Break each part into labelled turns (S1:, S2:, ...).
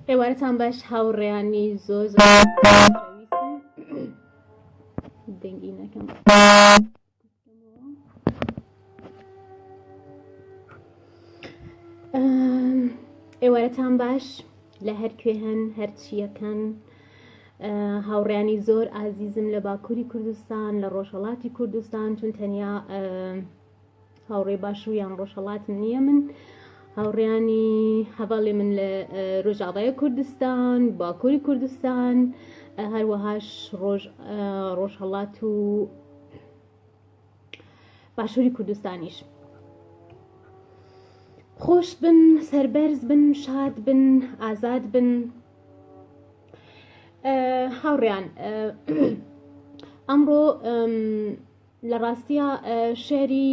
S1: ئێوارەتان باش هاوڕێیانی زۆر زۆر خۆشەویستم دەنگی نەکەم ئێوارەتان باش لە هەر کوێ هەن هەرچیەکەن هاوڕیانی زۆر ئازیزم لە باکووری کوردستان لە ڕۆژهڵاتی کوردستان چون تەنیا هاوڕێ باشوور یان ڕۆژهەڵاتم نییە من هاوڕیانی هەڤاڵی من لە ڕۆژاوای کوردستان باکووری کوردستان هەروەهاش ڕۆژ ڕۆژهەڵات و باشووری کوردستانیش خۆش بن سەربەرز بن شاد بن ئازاد بن هاوڕیان ئەمڕۆ لە ڕاستیا شێعری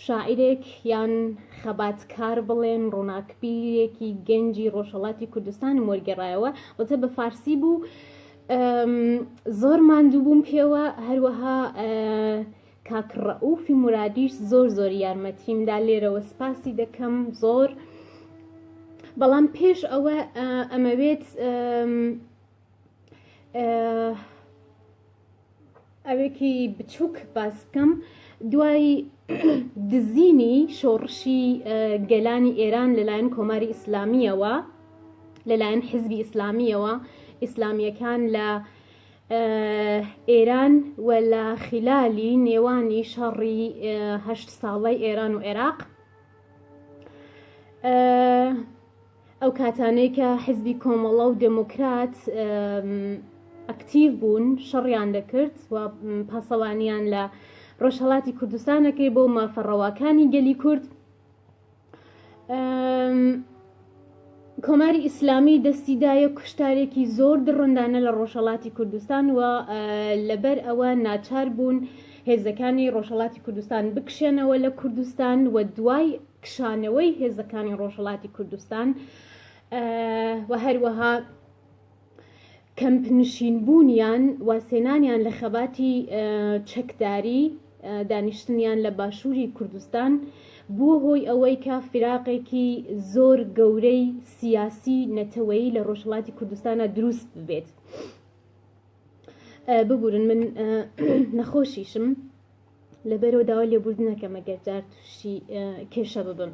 S1: شاعیرێک یان خەباتکار بڵێن ڕووناکبیرێکی گەنجی ڕۆژهەڵاتی کوردستانم وەرگێڕایەوە وتە بە فارسی بوو زۆر ماندوو بووم پێوە هەروەها کاک ڕەئوفی مرادیش زۆر زۆر یارمەتیمدا لێرەوە سپاسی دەکەم زۆر بەڵام پێش ئەوە ئەمەوێت ئەوێکی بچووک باس بکەم دوای دزینی شۆڕشی گەلانی ئێران لەلایەن کۆماری ئیسلامیەوە لەلایەن حزبی ئیسلامیەوە ئیسلامیەکان لە ئێران و لە خلالی نێوانی شەڕی هەشت ساڵەی ئێران و عێراق ئەو کاتانەی کە حزبی کۆمەڵە و دێموکرات ئەکتیڤ بوون شەڕیان دەکرد و پاسەوانیان لە ڕۆژهەڵاتی کوردستان دەکرد بۆ مافە ڕەواکانی گەلی کورد کۆماری ئیسلامی دەستی دایە کوشتارێکی زۆر دڕندانە لە ڕۆژهەڵاتی کوردستان و لەبەر ئەوە ناچار بوون هێزەکانی ڕۆژهەڵاتی کوردستان بکشێنەوە لە کوردستان و دوای کشانەوەی هێزەکانی ڕۆژهەڵاتی کوردستان و هەروەها کەمپنشین بوونیان واسێنانیان لە خەباتی چەکداری دانیشتنیان لە باشووری کوردستان بووە هۆی ئەوەی کە فراقێکی زۆر گەورەی سیاسی نەتەوەیی لە ڕۆژهەڵاتی کوردستانە دروست ببێت. ببورن من نەخۆشیشم لەبەرەوە داوای لێبوردن ئەکەم ئەگەر جار تووشی کێشە ببم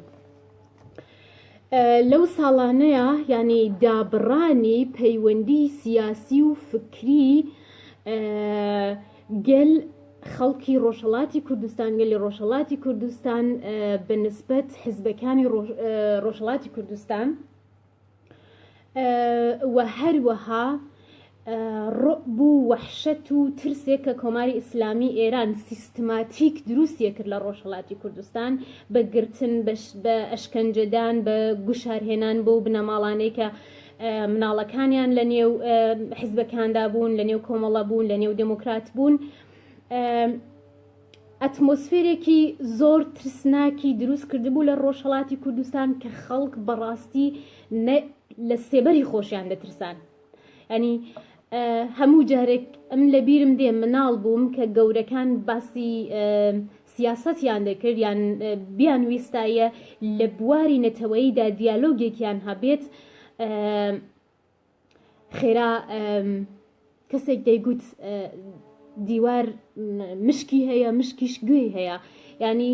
S1: لەو ساڵانەیە یعنی دابڕانی پەیوەندی سیاسی و فکری گەل خەڵکی ڕۆژهڵاتی کوردستان گەلی ڕۆژهڵاتی کوردستان بە نسبەت حزبەکانی ڕۆژهڵاتی کوردستان و هەروەها ڕوعب و وەحشەت و ترسێک کە کۆماری ئیسلامی ئێران سیستماتیک دروستیە کرد لە ڕۆژهەڵاتی کوردستان بە گرتن بە ئەشکەنجەدان بە گوشارهێنان بۆ بنەماڵانەی کە مناڵەکانیان لە نێو حزبەکاندا بوون لە نێو کۆمەڵە بوون لە نێو دێموکرات بوون ئەتمۆسفێرێکی زۆر ترسناکی دروست کردبوو لە ڕۆژهەڵاتی کوردستان کە خەڵک بەڕاستی لە سێبەری خۆشیان دەترسان ینی هەموو جارێک ئەم لە بیرم دێ مناڵ بووم کە گەورەکان باسی سیاسەتیان دەکرد یان بیان ویستایە لە بواری نەتەوەییدا دیالۆگێکیان هەبێت خێرا کەسێک دەیگوت دیوار مشکی هەیە مشکیش گوێی هەیە ینی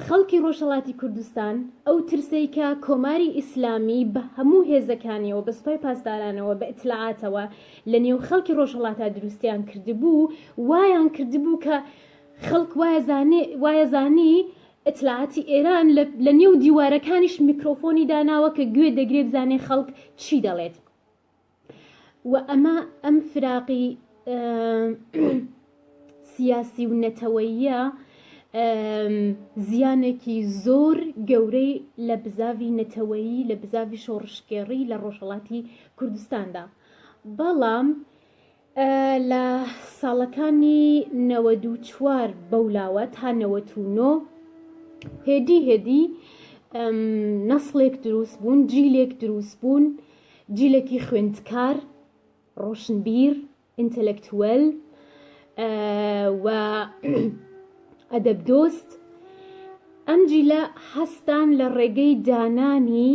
S1: خەڵکی ڕۆژهڵاتی کوردستان ئەو ترسەی کە کۆماری ئیسلامی بە هەموو هێزەکانیەوە بە سوپای پاسدارانەوە بە ئیتلاعاتەوە لە نێو خەڵکی ڕۆژهڵاتا دروستیان کردبوو وایان کردبوو کە خەڵک وایەزانی ئیتلاعاتی ئێران لە نێو دیوارەکانیش میکرۆفۆنی داناوە کە گوێ دەگرێ بزانێ خەڵک چی دەڵێت و ئەمە ئەم فراقی سیاسی و نەتەوەییە زیانێکی زۆر گەورەی لە بزاڤی نەتەوەیی لە بزاڤی شۆڕشگێڕی لە ڕۆژهەڵاتی کوردستاندا بەڵام لە ساڵەکانی 94 بەولاوە تا 99 هێدی هێدی نەسڵێک دروست بوون جیلێک دروست بوون جیلێکی خوێندکار ڕۆشنبیر ئینتەلەکتوەل و ئەدەبدۆست ئەم جیلە هەستان لە ڕێگەی دانانی.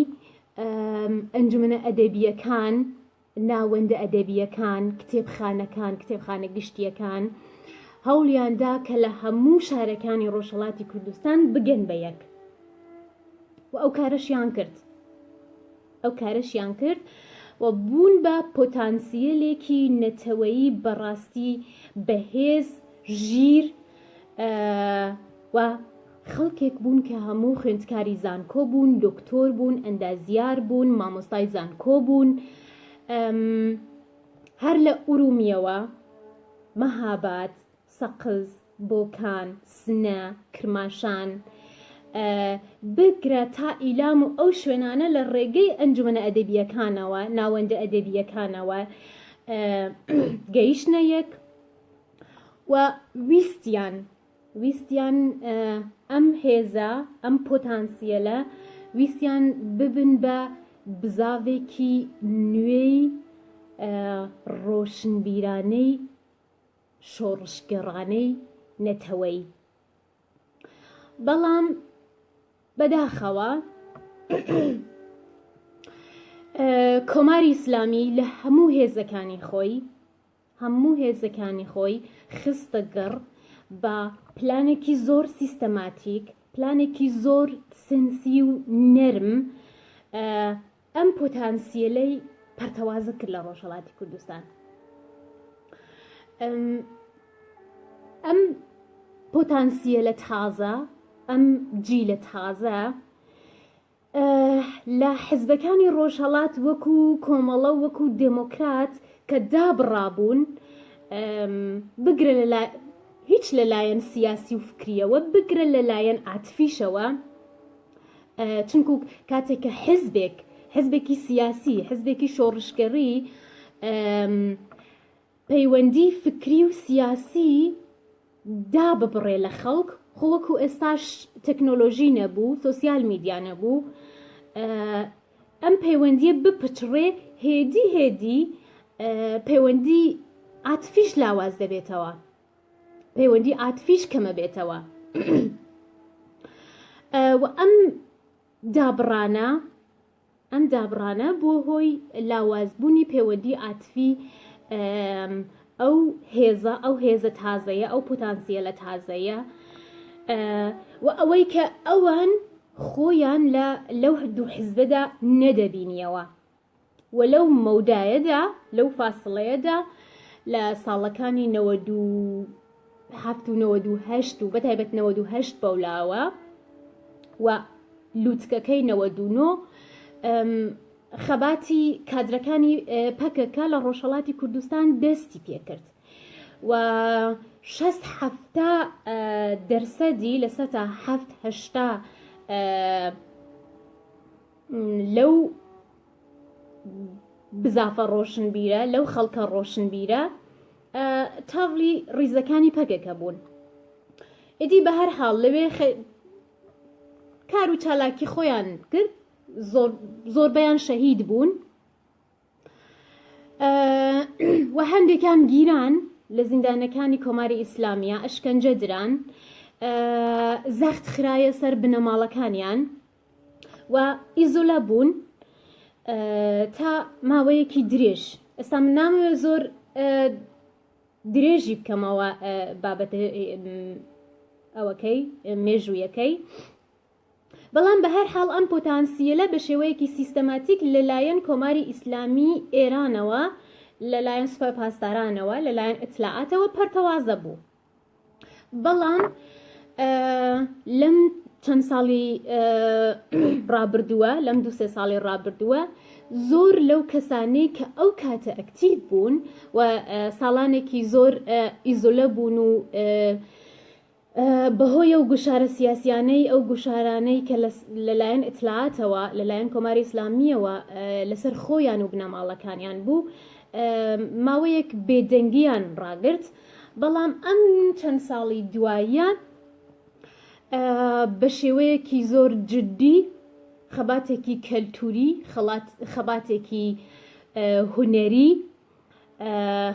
S1: ئەنجومەنە ئەدەبییەکان، ناوەندە ئەدەبییەکان، کتێبخانەکان، کتێبخانە گشتییەکان هەوڵیان دا کە لە هەموو شارەکانی ڕۆژهەڵاتی کوردستان بگەن بە یەک و ئەو کارەشیان کرد. ئەو کارەشیان کرد و بوون بە پۆتانسیەلێکی نەتەوەیی بەڕاستی بەهێز، ژیر و خەڵکێک بوون کە هەموو خوێندکاری زانکۆ بوون، دکتۆر بوون، ئەندازیار بوون، مامۆستای زانکۆ بوون. هەر لە ئورومیەوە، مەهاباد، سەقز، بۆکان، سنە، کرماشان، بگرە تا ئیلام و ئەو شوێنانە لە ڕێگەی ئەنجومەنە ئەدەبییەکانەوە، ناوەندە ئەدەبییەکانەوە گەیشتنە یەک و ویستیان ویستیان ئەم هێزە، ئەم پۆتانسیەلە ویستیان ببن بە بزاڤێکی نوێی ڕۆشنبیرانەی شۆڕشگێڕانەی نەتەوەیی. بەڵام بەداخەوە کۆماری ئیسلامی لە هەموو هێزەکانی خۆی هەموو هێزەکانی خۆی خستە گەڕ بە پلانێکی زۆر سیستەماتیک، پلانێکی زۆر سنسی و نەرم ئەم پۆتانسیەلەی پەرتەوازە کرد لە ڕۆژهەڵاتی کوردستان. ئەم پۆتانسیەلە تازە، ئەم جیلە تازە لە حزبەکانی ڕۆژهەڵات وەکو کۆمەڵە و وەکو دێمۆکرات کە دابڕابوون بگرە لە هیچ لەلایەن سیاسی و فکریەوە بگرە لەلایەن عاتفیشەوە چونکو کاتێک کە حزبێک حزبێکی سیاسی حزبێکی شۆڕشگەڕی پەیوەندی فکری و سیاسی داببڕێ لە خەڵک، خۆ وەکو ئێستاش تەکنۆلۆژی نەبوو، سۆسیال میدیا نەبوو، ئەم پەیوەندیە بپچڕێ هێدی هێدی پەیوەندی عاتفیش لاواز دەبێتەوە، پەیوەندی عاتفیش کەمە بێتەوە. و ئەم دابڕانە ئەم دابڕانە بووە هۆی لاوازبوونی پێوەندی عاتفی ئەو هێزە، ئەو هێزە تازەیە، ئەو پۆتانسیەلە تازەیە و ئەوەی کە ئەوان خۆیان لە لەو دوو حزبەدا نەدەبینیەوە و لەو مەودایەدا، لەو فاسڵەیەدا لە ساڵەکانی 97 و 98 و بەتایبەت 98 بەولاوە و لوتکەکەی 99 خەباتی کادرەکانی پەکەکە لە ڕۆژهەڵاتی کوردستان دەستی پێکرد و شەست حەفتا دەرسەدی لە سەتا حەفت هەشتا لەو بزافە ڕۆشنبیرە لەو خەڵکە ڕۆشنبیرە تاڤلی ڕیزەکانی پەکەکە بوون ئیدی بە هەر حاڵ لەوێ کار و چالاکی خۆیان کرد زۆربەیان شەهید بوون و هەندێکیان گیران لە زیندانەکانی کۆماری ئیسلامیە ئەشکەنجە دران زەخت خرایە سەر بنەماڵەکانیان و ئیزۆلە بوون تا ماوەیەکی درێژ ئێستا من نامەوێت زۆر درێژی بکەمەوە بابەتە ئەوەکەی مێژوویەکەی بەڵام بە هەر حاڵ ئەم پۆتانسیەلە بە شێوەیەکی سیستەماتیک لەلایەن کۆماری ئیسلامی ئێرانەوە لەلایەن سوپای پاسدارانەوە لەلایەن ئیتلاعاتەوە پەرتەوازە بوو بەڵام لەم چەند ساڵی ڕابردووە لەم دوو سێ ساڵی ڕابردووە زۆر لەو کەسانەی کە ئەو کاتە ئەکتیڤ بوون و ساڵانێکی زۆر ئیزۆلە بوون و بەهۆی ئەو گوشارە سیاسیانەی ئەو گوشارانەی کە لەلایەن ئیتلاعاتەوە لەلایەن کۆماری ئیسلامییەوە لەسەر خۆیان و بنەماڵەکانیان بوو ماوەیەک بێدەنگیان ڕاگرت بەڵام ئەم چەند ساڵی دواییە بە شێوەیەکی زۆر جدی خەباتێکی کەلتوری خەباتێکی هونەری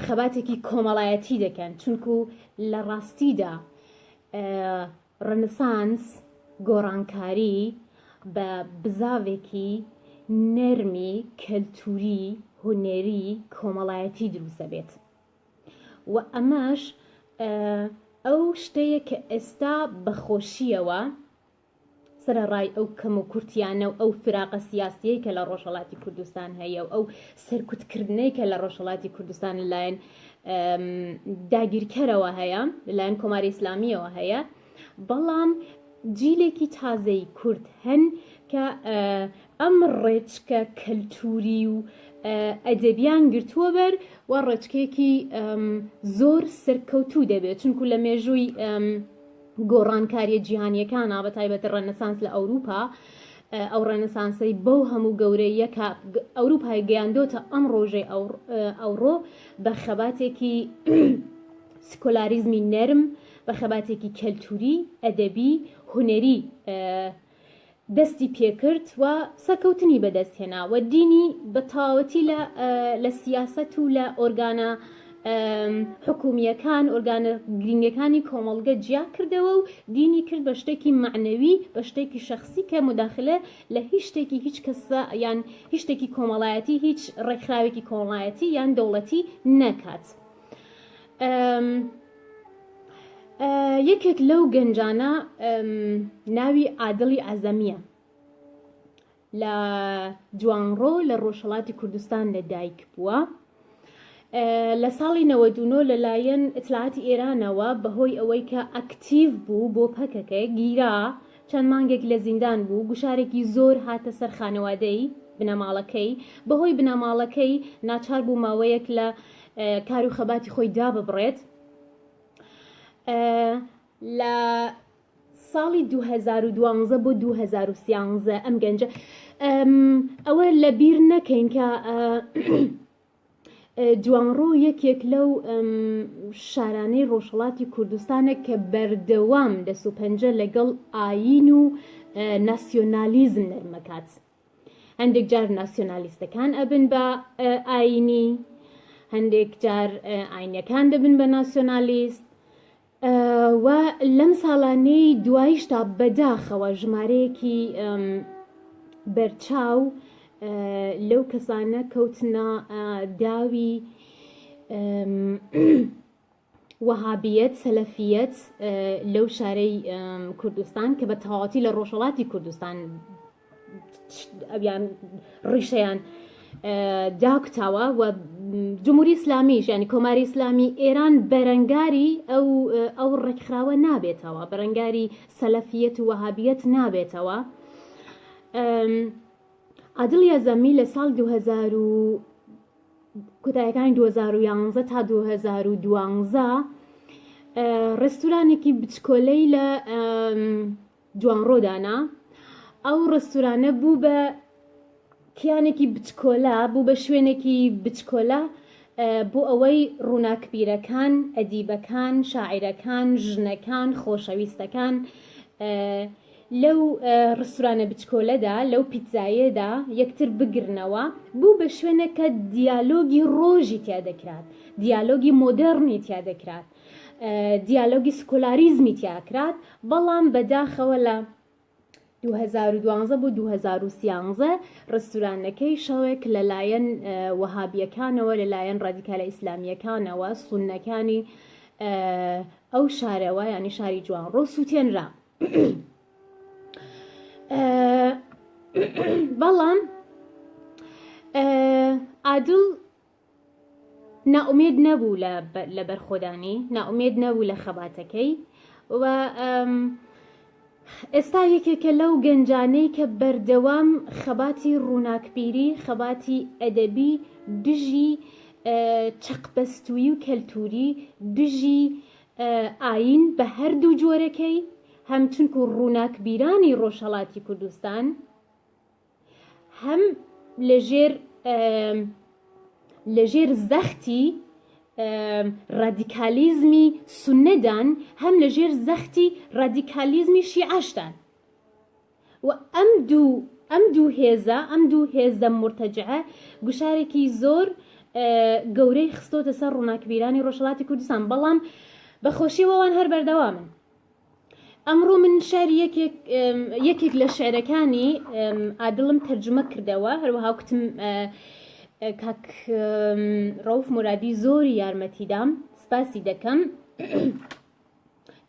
S1: خەباتێکی کۆمەڵایەتی دەکەن چونکو لە ڕاستیدا ڕنسانس گۆڕانکاری بە بزاڤێکی. نەرمی کەلتوری، هونەری، کۆمەڵایەتی دروست دەبێت و ئەمەش ئەو شتەیە کە ئێستا بە خۆشییەوە سەرەڕای ئەو کەم و کورتیانە و ئەو فراقە سیاسیەی کە لە ڕۆژهەڵاتی کوردستان هەیە و ئەو سەرکوتکردنەی کە لە ڕۆژهەڵاتی کوردستان لەلایەن داگیرکەرەوە هەیە لەلایەن کۆماری ئیسلامیەوە هەیە بەڵام جیلێکی تازەی کورد هەن کە ئەم ڕێچکە کەلتوری و ئەدەبیان گرتووە بەر و ڕێچکێکی زۆر سەرکەوتوو دەبێت چونکو لە مێژووی گۆڕانکاریە جیهانیەکانا بە تایبەت ڕێنسانس لە ئەوروپا ئەو ڕێنسانسەی بەو هەموو گەورەیە کە ئەوروپای گەیاندۆتە ئەم ڕۆژەی ئەوڕۆ بە خەباتێکی سکۆلاریزمی نەرم بە خەباتێکی کەلتوری ئەدەبی هونەری دەستی پێکرد و سەرکەوتنی بەدەست هێنا و دینی بە تەواوەتی لە لە سیاسەت و لە ئۆرگانە حکومییەکان، ئۆرگانە گرینگەکانی کۆمەڵگە جیا کردەوە و دینی کرد بە شتێکی مەعنەوی، بە شتێکی شەخسی کە موداخلە لە هیچ شتێکی هیچ کەسە یان هیچ شتێکی کۆمەڵایەتی، هیچ ڕێکخراوێکی کۆمەڵایەتی یان دەوڵەتی نەکات. یەکێک لەو گەنجانە ناوی عادڵی عەزەمییە، لە جوانڕۆ لە ڕۆژهەڵاتی کوردستان لە دایک بووە. لە ساڵی 99 لەلایەن ئیتلاعاتی ئێرانەوە بەهۆی ئەوەی کە ئەکتیڤ بوو بۆ پەکەکە گیرا، چەند مانگێک لە زیندان بوو، گوشارێکی زۆر هاتە سەر خانەوادەی، بنەماڵەکەی، بەهۆی بنەماڵەکەی ناچار بوو ماوەیەک لە کار و خەباتی خۆی داببڕێت. لە ساڵی 2012 بۆ 2013 ئەم گەنجە ئەوە لە بیر نەکەین کە جوانڕۆ یەکێک لەو شارانەی ڕۆژهەڵاتی کوردستانە کە بەردەوام دەست و پەنجە لەگەڵ ئایین و ناسیۆنالیزم نەرمەکات. هەندێک جار ناسیۆنالیستەکان ئەبن بە ئایینی، هەندێک جار ئاینەکان دەبن بە ناسیۆنالیست و لەم ساڵانەی دواییشدا بەداخەوە ژمارەیەکی بەرچاو لەو کەسانە کەوتنە داوی وەهابیەت، سەلەفیەت لەو شارەی کوردستان کە بە تەواوەتی لە ڕۆژهەڵاتی کوردستان ئەویان ڕیشەیان داکوتاوە و جمهوری ئیسلامیش ینی کۆماری ئیسلامی ئێران بەرەنگاری ئەو ئەو ڕێکخراوە نابێتەوە بەرەنگاری سەلەفیەت و وەهابیەت نابێتەوە عادڵ یازەمی لە ساڵ 2000 و کۆتایەکانی 2011 تا 2012 ڕێستورانێکی بچکۆلەی لە جوانڕۆ دانا. ئەو ڕێستورانە بوو بە کیانێکی بچکۆلە، بوو بە شوێنێکی بچکۆلە بۆ ئەوەی ڕووناکبیرەکان، ئەدیبەکان، شاعیرەکان، ژنەکان، خۆشەویستەکان لەو ڕێستورانە بچکۆلەدا، لەو پیتزایەدا یەکتر بگرنەوە. بوو بە شوێنێک کە دیالۆگی ڕۆژی تیا دەکرات، دیالۆگی مۆدێڕنی تیا دەکرات. دیالۆگی سکۆلاریزمی تیا کرات، بەڵام بەداخەوە لە 2012 بۆ 2013 ڕێستورانەکەی شەوێک لەلایەن وەهابیەکانەوە لەلایەن ڕادیکالە ئیسلامیەکانەوە سوننەکانی ئەو شارەوە ینی شاری جوانڕۆ سووتێنرا. بەڵام عادڵ نائومێد نەبوو لە بەرخۆدانی، نائومێد نەبوو لە خەباتەکەی و ئێستا یەکێکە لەو گەنجانەی کە بەردەوام خەباتی ڕووناکبیری، خەباتی ئەدەبی دژی چەقبەستوویی و کەلتووری، دژی ئایین بە هەردوو جۆرەکەی، هەم چونکو ڕووناکبیرانی ڕۆژهەڵاتی کوردستان، هەم لەژێر لەژێر زەختی ڕادیکالیزمی سوننەدان، هەم لەژێر زەختی ڕادیکالیزمی شیعەشدان. و ئەم دوو ئەم دوو هێزە ئەم دوو هێزە مورتەجعە گوشارێکی زۆر گەورەی خستۆتە سەر ڕووناکبیرانی ڕۆژهەڵاتی کوردستان، بەڵام بە خۆشیەوە ئەوان هەر بەردەوامن. ئەمڕۆ من شعری یەکێک یەکێک لە شعرەکانی عادڵم تەرجومە کردەوە هەروەها کوتم کاک ڕەوف مورادی زۆری یارمەتیدام سپاسی دەکەم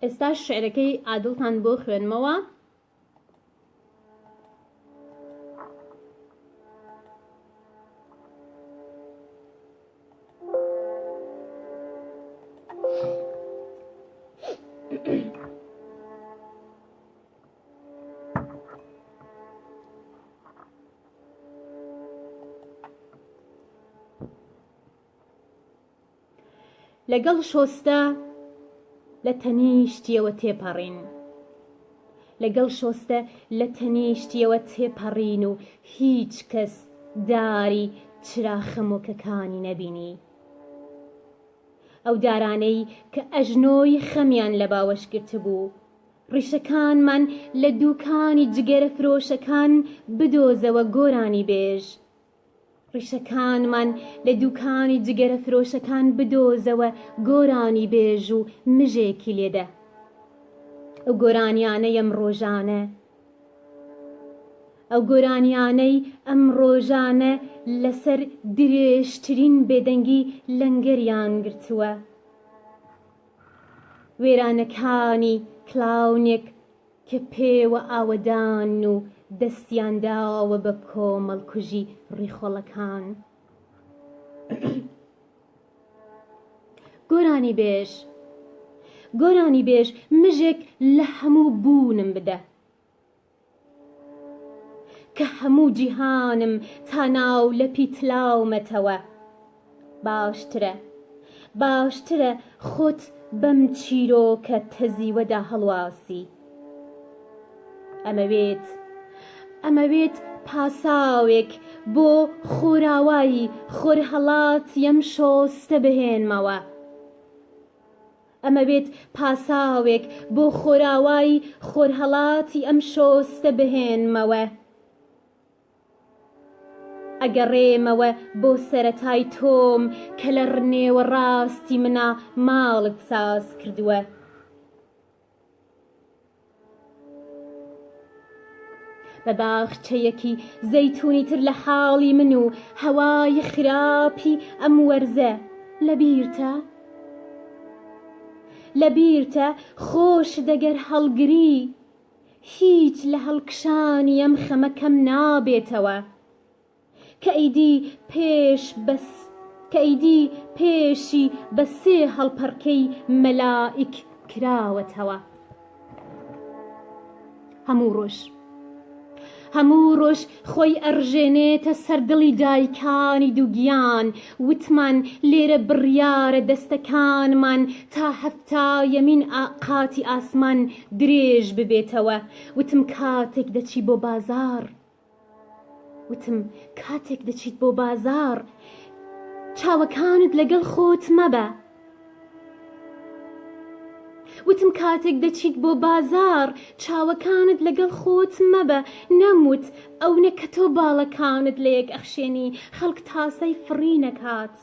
S1: ئێستا شعرەکەی عادڵتان بۆ خوێنمەوە لەگەڵ شۆستە لە تەنیشتیەوە تێپەڕین. لەگەڵ شۆستە لە تەنیشتیەوە تێپەڕین و هیچ کەس داری چرا خەمۆکەکانی نەبینی. ئەو دارانەی کە ئەژنۆی خەمیان لە باوەش گرتبوو، ڕیشەکانمان لە دووکانی جگەرە فرۆشەکان بدۆزەوە گۆرانیبێژ. ڕیشەکانمان لە دوکانی جگەرە فرۆشەکان بدۆزەوە گۆرانی بێژ و مژێکی لێدە. ئەو گۆرانیانەی ئەم ڕۆژانە ئەو گۆرانیانەی ئەم ڕۆژانە لەسەر درێژترین بێدەنگی لەنگەریان گرتووە. وێرانەکانی کلاونێک کە پێوە ئاوەدان و دەستیان داوە بە کۆمەڵکوژی ڕیخۆڵەکان. گۆرانیبێژ گۆرانیبێژ مژێک لە هەموو بوونم بدە. کە هەموو جیهانم تا ناو لەپی تلاومەتەوە. باشترە، باشترە خۆت بەم چیرۆکە تەزیوەدا هەڵواسی. ئەمەوێت، ئەمەوێت پاساوێک بۆ خۆراوای خۆرهەڵاتی ئەم شۆستە بهێنمەوە. ئەمەوێت پاساوێک بۆ خۆراوای خۆرهەڵاتی ئەم شۆستە بهێنمەوە. ئەگەڕێمەوە بۆ سەرەتای تۆم کە لە ڕنێوەڕاستی منا ماڵت ساز کردووە. بە باخچەیەکی زەیتوونی تر لە حاڵی من و هەوای خراپی ئەم وەرزە لەبیرتە؟ لەبیرتە خۆشت ئەگەر هەڵگری هیچ لە هەڵکشانی ئەم خەمە کەم نابێتەوە. کە ئیدی پێش بە کە ئیدی پێشی بە سێ هەڵپەڕکێی مەلائیک کراوەتەوە. هەموو ڕۆژ هەموو ڕۆژ خۆی ئەڕژێنێتە سەر دڵی دایکانی دووگیان، وتمان لێرە بڕیارە دەستەکانمان تا هەفتایەمین قاتی ئاسمان درێژ ببێتەوە، وتم کاتێک دەچی بۆ بازاڕ، وتم کاتێک دەچیت بۆ بازاڕ چاوەکانت لەگەڵ خۆت مەبە. وتم کاتێک دەچیت بۆ بازاڕ چاوەکانت لەگەڵ خۆت مەبە نەموت ئەونە کە تۆ باڵەکانت لەیەک ئەخشێنی خەڵک تاسەی فڕینەکات.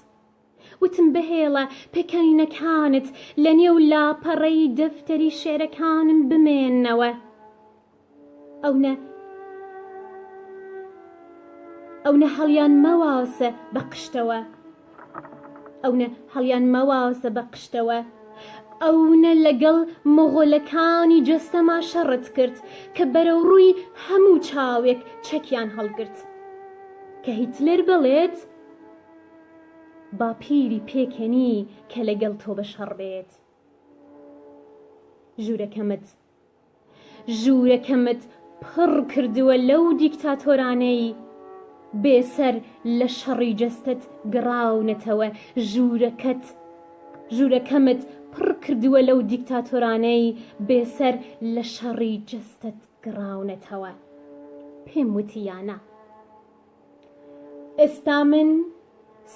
S1: وتم بهێڵە پێکەنینەکانت لەنێو لاپەڕەی دەفتەری شیعرەکانم بمێننەوە. ئەونە ئەونە هەڵیان مەواسە بە قشتەوە ئەونە هەڵیان مەواسە بە قشتەوە ئەونە لەگەڵ مۆغۆلەکانی جەستەما شەڕت کرد کە بەرەو ڕووی هەموو چاوێک چەکیان هەڵگرت کە هیتلەر بڵێت باپیری پێکەنی کە لەگەڵ تۆ بە شەڕ بێت ژوورەکەمت ژوورەکەمت پڕ کردووە لەو دیکتاتۆرانەی بێ سەر لە شەڕی جەستەت گڕاونەتەوە ژوورەکەت ژوورەکەمت پڕ کردووە لەو دیکتاتۆرانەی بێ سەر لە شەڕی جەستەت گڕاونەتەوە پێم وتی یانە ئێستا من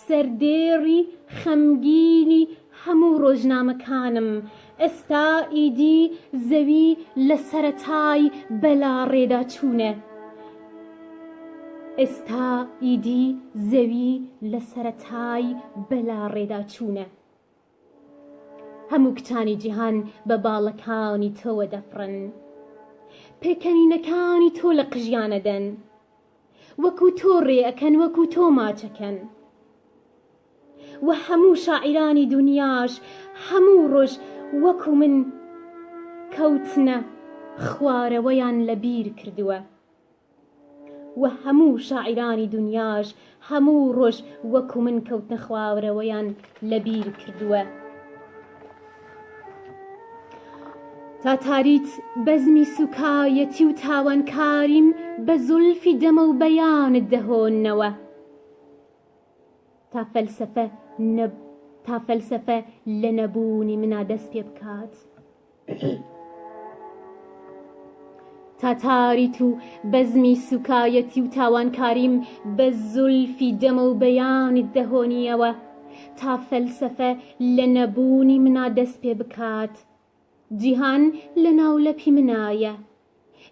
S1: سەردێڕی خەمگینی هەموو ڕۆژنامەکانم، ئێستا ئیدی زەوی لە سەرەتای بەلاڕێدا چوونە. ئێستا ئیدی زەوی لە سەرەتای بەلاڕێدا چوونە. هەموو کچانی جیهان بە باڵەکانی تۆوە دەفڕن. پێکەنینەکانی تۆ لە قژیان ئەدەن. وەکو تۆ ڕێ ئەکەن وەکو تۆ ماچ ئەکەن. وە هەموو شاعیرانی دونیاش هەموو ڕۆژ وەکو من کەوتنە خوارەوەیان لە بیر کردووە. وە هەموو شاعیرانی دونیاش هەموو ڕۆژ وەکو من کەوتنە خواورەوەیان لە بیر کردووە. تا تاریت بەزمی سوکایەتی و تاوانکاریم بە زولفی دەمەو بەیانت دەهۆننەوە. تا فەلسەفە تا فەلسەفە لە نەبوونی منا دەست پێ بکات. تا تاریت و بەزمی سوکایەتی و تاوانکاریم بە زولفی دەمە و بەیانت دەهۆنیەوە تا فەلسەفە لە نەبوونی منا دەست پێ بکات جیهان لە ناو لەپی منایە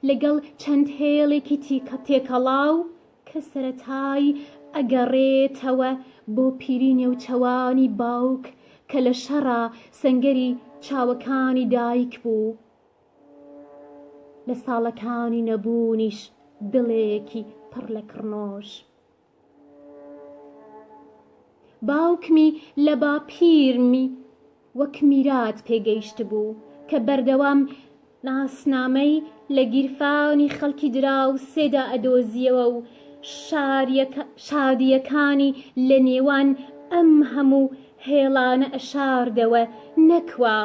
S1: لەگەڵ چەند هێڵێکی تێکەڵاو کە سەرەتای ئەگەڕێتەوە بۆ پیری نێوچەوانی باوک کە لە شەڕا سەنگەری چاوەکانی دایک بوو، لە ساڵەکانی نەبوونیش دڵێکی پڕ لە کڕنۆش. باوکمی لە باپیرمی وەک میرات پێگەیشتبوو کە بەردەوام ناسنامەی لە گیرفانی خەڵکی دراوسێدا ئەدۆزییەوە و شادییەکانی لە نێوان ئەم هەموو هێڵانە ئەشاردەوە نەک وا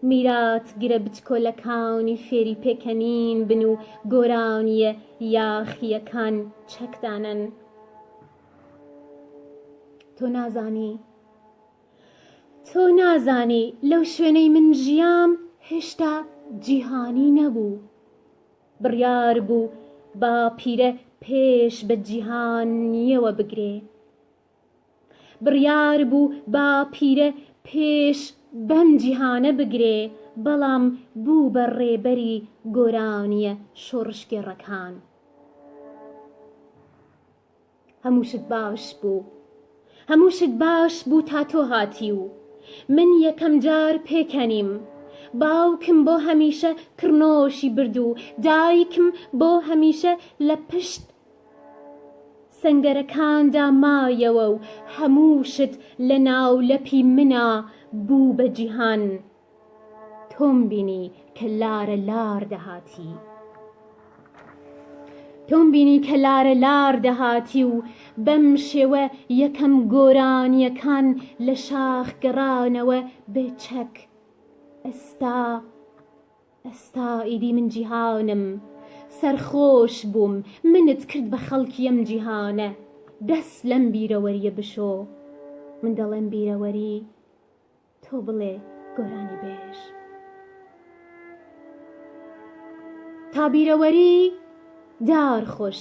S1: میراتگرە بچکۆلەکانی فێری پێکەنین بن و گۆرانییە یاخییەکان چەک دانەن. تۆ نازانی. تۆ نازانی لەو شوێنەی من ژیام هێشتا جیهانی نەبوو. بڕیار بوو باپیرە پێش بە جیهانییەوە بگرێ. بڕیار بوو باپیرە پێش بەم جیهانە بگرێ، بەڵام بوو بە ڕێبەری گۆرانییە شۆڕشگێڕەکان. هەموو شت باش بوو. هەموو شت باش بوو تا تۆ هاتی و من یەکەم جار پێکەنیم. باوکم بۆ هەمیشە کڕنۆشی برد و دایکم بۆ هەمیشە لە پشت سەنگەرەکاندا مایەوە و هەموو شت لە ناو لەپی منا بوو بە جیهان. تۆم بینی کە لارە لار دەهاتی. تۆم بینی کە لارە لار دەهاتی و بەم شێوە یەکەم گۆرانییەکان لە شاخ گەڕانەوە بێ چەک. ئێستا، ئێستا ئیدی من جیهانم. سەرخۆش بووم، منت کرد بە خەڵکی ئەم جیهانە. دەست لەم بیرەوەرییە بشۆ. من دەڵێم بیرەوەری. تۆ بڵێ گۆرانی بێژ. تا بیرەوەری دار خوش.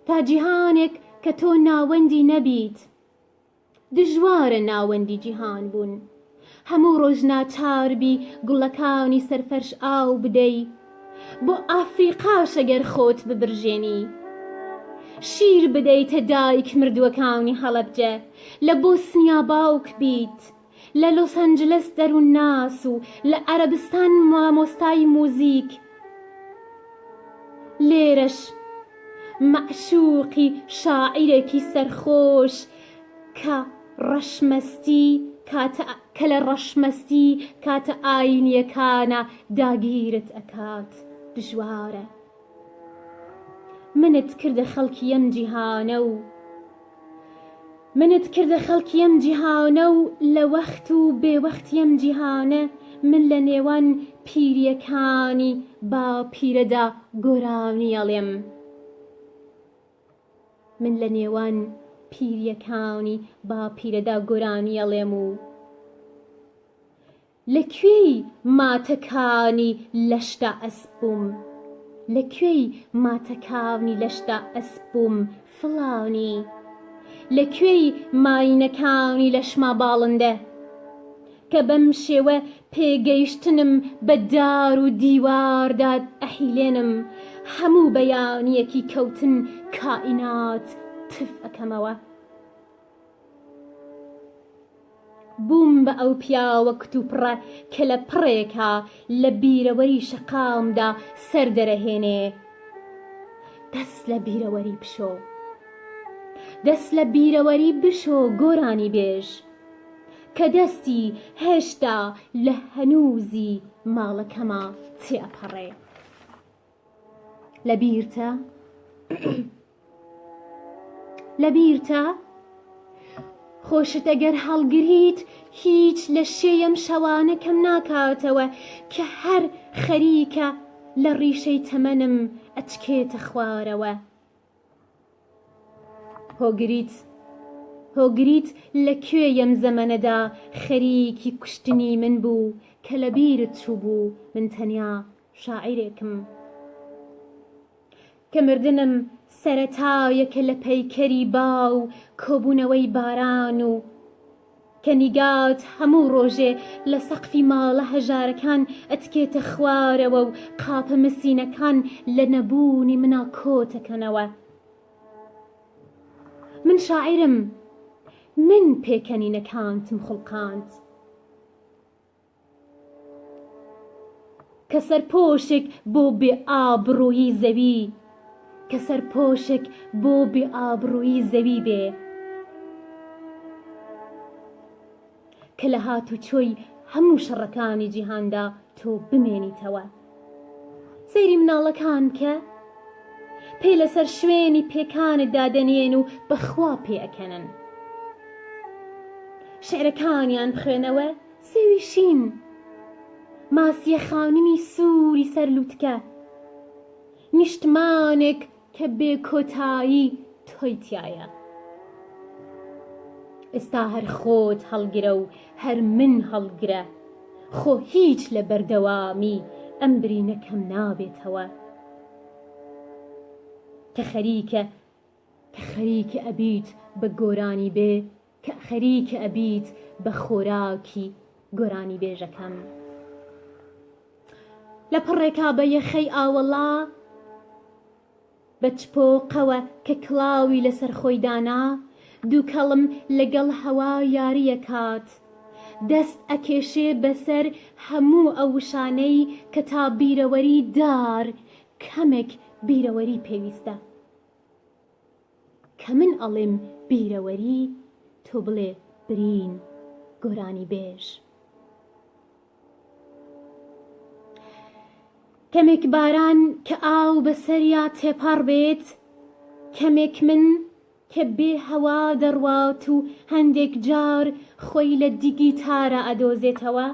S1: تا جیهانێک کە تۆ ناوەندی نەبیت. دژوارە ناوەندی جیهان بوون. هەموو ڕۆژ ناچار بی گوڵەکانی سەر فەرش ئاو بدەی. بۆ ئافریقاش ئەگەر خۆت ببرژێنی. شیر بدەیتە دایک مردووەکانی هەڵەبجە. لە بۆسنیا باوک بیت. لە لۆس ئەنجلس دەروونناس و لە عەرەبستان مامۆستای موزیک، لێرەش مەعشووقی شاعیرێکی سەرخۆش کە ڕەشمەستی کاتە کە لە ڕەشمەستی کاتە ئایینییەکانا داگیرت ئەکات دژوارە. منت کردە خەڵکی ئەم جیهانە و منت کردە خەڵکی ئەم جیهانە و لە وەخت و بێ وەختی ئەم جیهانە من لە نێوان پیریەکانی باپیرەدا گۆرانی ئەڵێم من لە نێوان پیریەکانی باپیرەدا گۆرانی ئەڵێم و لە کوێی ماتەکانی لەشدا ئەسپ بووم لە کوێی ماتەکانی لەشدا ئەسپ بووم فڵانی لە کوێی ماینەکانی لەشما باڵندە کە بەم شێوە پێگەیشتنم بە دار و دیواردا ئەحیلێنم هەموو بەیانیەکی کەوتن کائینات تف ئەکەمەوە. بووم بە ئەو پیاوە کتوپڕە کە لە پڕێکا لە بیرەوەری شەقامدا سەر دەرەهێنێ. دەست لە بیرەوەری بشۆ. دەست لە بیرەوەری بشۆ گۆرانیبێژ. کە دەستی هێشتا لە هەنووزی ماڵەکەما تێئەپەڕێ. لە بیرتە؟ لە بیرتە؟ خۆشت ئەگەر هەڵگریت هیچ لە شێی ئەم شەوانە کەم ناکاتەوە کە هەر خەریکە لە ڕیشەی تەمەنم ئەتکێتە خوارەوە. هۆگریت هۆگریت لە کوێ یەم زەمەنەدا خەریکی کوشتنی من بوو کە لە بیرت چووبوو من تەنیا شاعیرێکم کە مردنم سەرەتایەکە لە پەیکەری با و کۆبوونەوەی باران و کە نیگات هەموو ڕۆژێ لە سەقفی ماڵە هەژارەکان ئەتکێتە خوارەوە و قاپە مسینەکان لە نەبوونی منا کۆتەکەنەوە. من شاعیرم، من پێکەنینەکانتم خوڵقاند. کە سەرپۆشێک بۆ بێ ئابڕوویی زەوی، کە سەرپۆشێک بۆ بێ ئابڕوویی زەوی بێ. کە لە هاتوچۆی هەموو شەڕەکانی جیهاندا تۆ بمێنیتەوە. سەیری مناڵەکان بکە، پێ لەسەر شوێنی پێکانت دادەنێن و بە خوا پێ ئەکەنن. شیعرەکانیان بخوێنەوە، سێوی شین، ماسیە خانمی سووری سەر لووتکە، نیشتمانێک کە بێ کۆتایی تۆی تیایە. ئێستا هەر خۆت هەڵگرە و هەر من هەڵگرە، خۆ هیچ لە بەردەوامی ئەم برینە کەم نابێتەوە. کە خەریکە کە خەریکە ئەبیت بە گۆرانیبێ کە خەریکە ئەبیت بە خۆراکی گۆرانیبێژەکەم. لە پڕێکا بە یەخەی ئاوەڵا بە چپۆقەوە کە کڵاوی لەسەر خۆی دانا، دووکەڵم لەگەڵ هەوا یاری ئەکات. دەست ئەکێشێ بەسەر هەموو ئەو وشانەی کە تا بیرەوەری دار کەمێک بیرەوەری پێویستە. کە من ئەڵێم بیرەوەری تۆ بڵێ برین گۆرانیبێژ. کەمێک باران کە ئاو بەسەریا تێپەڕ بێت، کەمێک من کە بێ هەوا دەڕوات و هەندێک جار خۆی لە دیگیتارا ئەدۆزێتەوە.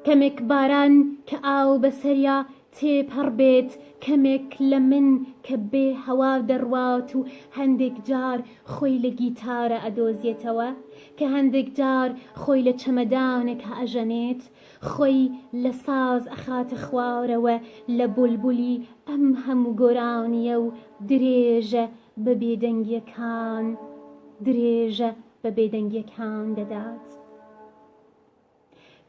S1: کەمێک باران کە ئاو بەسەریا تێپەڕ بێت، کەمێک لە من کە بێ هەوا دەڕوات و هەندێک جار خۆی لە گیتارە ئەدۆزێتەوە، کە هەندێک جار خۆی لە چەمەدانێکا ئەژەنێت، خۆی لە ساز ئەخاتە خوارەوە لە بولبولی ئەم هەموو گۆرانییە و درێژە بە بێدەنگییەکان درێژە بە بێدەنگییەکان دەدات.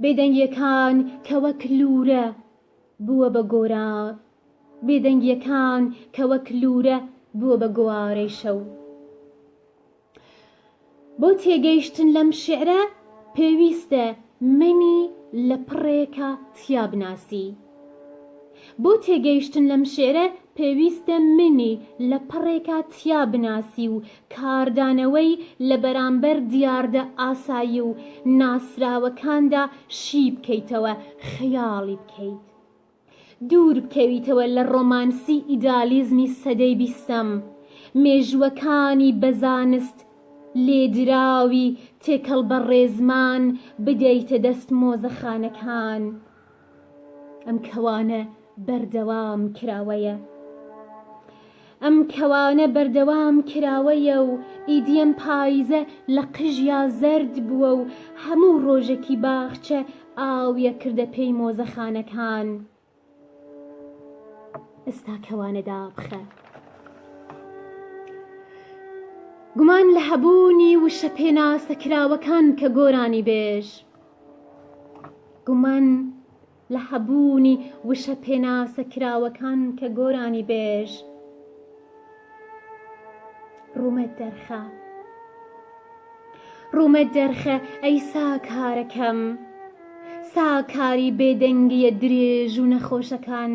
S1: بێدەنگیەکان کە وەک لوورە بووە بە گۆرا بێدەنگیەکان کە وەک لوورە بووە بە گۆوارەی شەو. بۆ تێگەیشتن لەم شیعرە پێویستە منی لە پڕێکا تیا بناسی. بۆ تێگەیشتن لەم شیعرە پێویستە منی لە پەڕێکا تیا بناسی و کاردانەوەی لە بەرامبەر دیاردە ئاسایی و ناسراوەکاندا شی بکەیتەوە، خەیاڵی بکەیت. دوور بکەویتەوە لە ڕۆمانسی ئیدالیزمی سەدەی بیستەم، مێژووەکانی بە زانست لێدراوی تێکەڵ بە ڕێزمان بدەیتە دەست مۆزەخانەکان. ئەم کەوانە بەردەوام کراوەیە. ئەم کەوانە بەردەوام کراوەیە و ئیدی ئەم پایزە لە قژیا زەرد بووە و هەموو ڕۆژێکی باخچە ئاویە کردە پێی مۆزەخانەکان. ئێستا کەوانە دابخە. گومان لە هەبوونی وشە پێناسەکراوەکان کە گۆرانیبێژ. گومان لە هەبوونی وشە پێناسە کراوەکان کە گۆرانیبێژ ڕوومەت دەرخە. ڕوومەت دەرخە ئەی ساکارەکەم، ساکاری بێدەنگییە درێژ و نەخۆشەکان.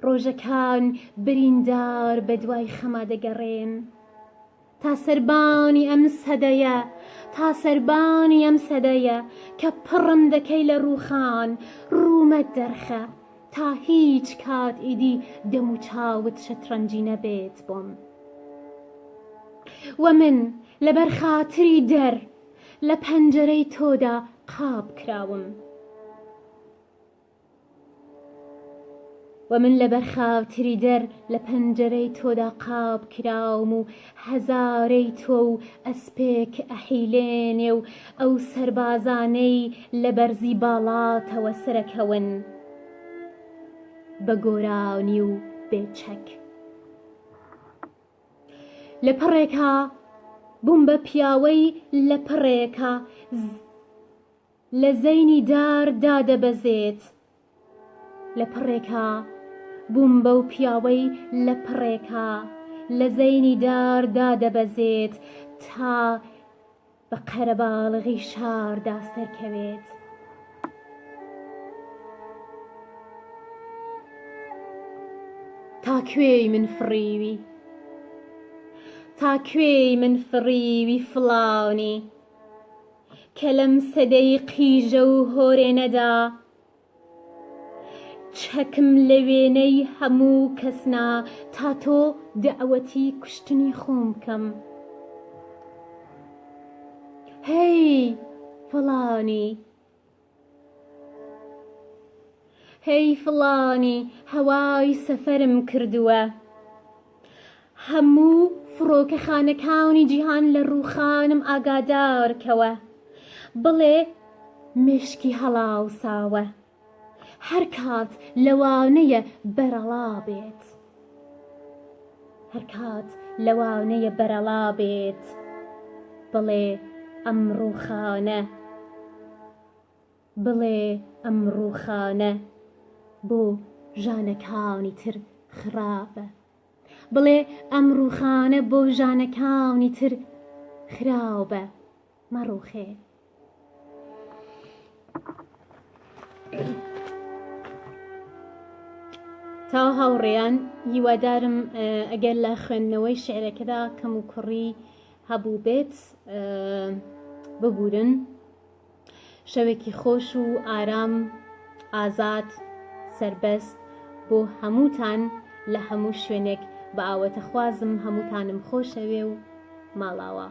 S1: ڕۆژەکان بریندار بەدوای خەما دەگەڕێن. تا سەربانی ئەم سەدەیە، تا سەربانی ئەم سەدەیە کە پڕم دەکەی لە ڕووخان، ڕوومەت دەرخە، تا هیچ کات ئیدی دەموچاوت شەترەنجی نەبێت بۆم. وە من لەبەر خاتری دەر لە پەنجەرەی تۆدا قاپ کراوم. وە من لەبەر خاتری دەر لە پەنجەرەی تۆدا قاپ کراوم و هەزارەی تۆ و ئەسپێک ئەحیلێنێ و ئەو سەربازانەی لە بەرزی باڵاتەوە سەرەکەون بە گۆرانی و بێ چەک. لە پڕێکا بووم بە پیاوەی لە پڕێکا لە زەینی دار دادەبەزێت. لە پڕێکا بووم بەو پیاوەی لە پڕێکا لە زەینی دار دادەبەزێت تا بە قەرەباڵغی شاردا سەرکەوێت. تا کوێی من فڕیوی؟ تا کوێی من فڕیوی فڵانی؟ کە لەم سەدەی قیژە و هۆرێنەدا چەکم لە وێنەی هەموو کەس نا تا تۆ دەعوەتی کوشتنی خۆم بکەم. هەی فڵانی! هەی فڵانی هەوای سەفەرم کردووە. هەموو فڕۆکەخانەکانی جیهان لە ڕووخانم ئاگادار کەوە. بڵێ مێشکی هەڵاوساوە. هەر کات لەوانەیە بەرەڵا بێت. هەر کات لەوانەیە بەرەڵا بێت. بڵێ ئەم ڕووخانە. بڵێ ئەم ڕووخانە بۆ ژانەکانی تر خراپە. بڵێ ئەم ڕووخانە بۆ ژانەکانی تر خراوبە مەڕووخێ. تاو هاوڕێیان هیوادارم ئەگەر لە خوێندنەوەی شعرەکەدا کەم و کوڕی هەبوو بێت ببورن. شەوێکی خۆش و ئارام ئازاد سەربەست بۆ هەمووتان لە هەموو شوێنێک بە ئاوەتەخوازم هەمووتانم خۆشەوێ و ماڵاوا.